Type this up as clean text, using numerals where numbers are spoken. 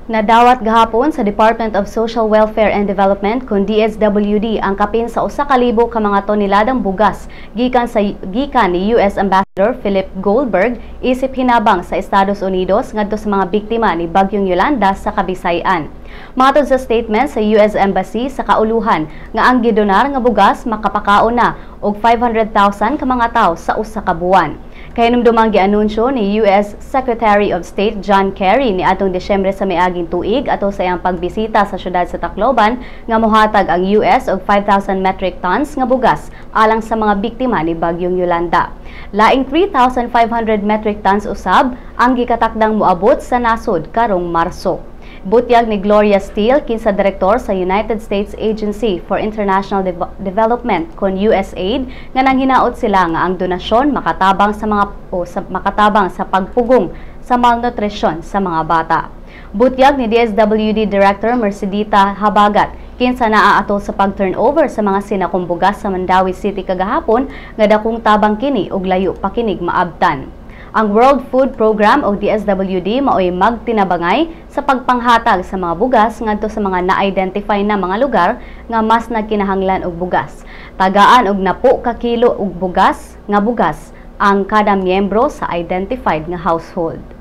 Nadawat gahapon sa Department of Social Welfare and Development kon DSWD ang kapin sa 1,000 ka mga toneladang bugas gikan ni US Ambassador Philip Goldberg isip hinabang sa Estados Unidos ngadto sa mga biktima ni Bagyong Yolanda sa Kabisayan. Matod sa statement sa US Embassy sa kauluhan nga ang gidonar nga bugas makapakaon na og 500,000 ka mga tawo sa usa ka buwan. Kahinumdumang gianunsyo ni US Secretary of State John Kerry niadtong Disyembre sa miaging tuig ato sa iyang pagbisita sa syudad sa Tacloban nga mohatag ang US og 5,000 metric tons nga bugas alang sa mga biktima ni Bagyong Yolanda. Laing 3,500 metric tons usab ang gikatakdang moabot sa nasod karong Marso. Butyag ni Gloria Steele, kinsa direktor sa United States Agency for International Development kon USAID, nga nanghinaot sila nga ang donasyon makatabang sa mga o sa, makatabang sa pagpugong sa malnutrisyon sa mga bata. Butyag ni DSWD Director Mercedita Habagat, kinsa naa ato sa pag-turnover sa mga sinakong bugas sa Mandaue City kagahapon, nga dakong tabang kini ug layo pa kinig maabtan. Ang World Food Program o DSWD maoy magtinabangay sa pagpanghatag sa mga bugas ngadto sa mga na-identify na mga lugar nga mas nagkinahanglan og bugas. Tagaan og napo ka kilo og bugas nga bugas ang kada miyembro sa identified nga household.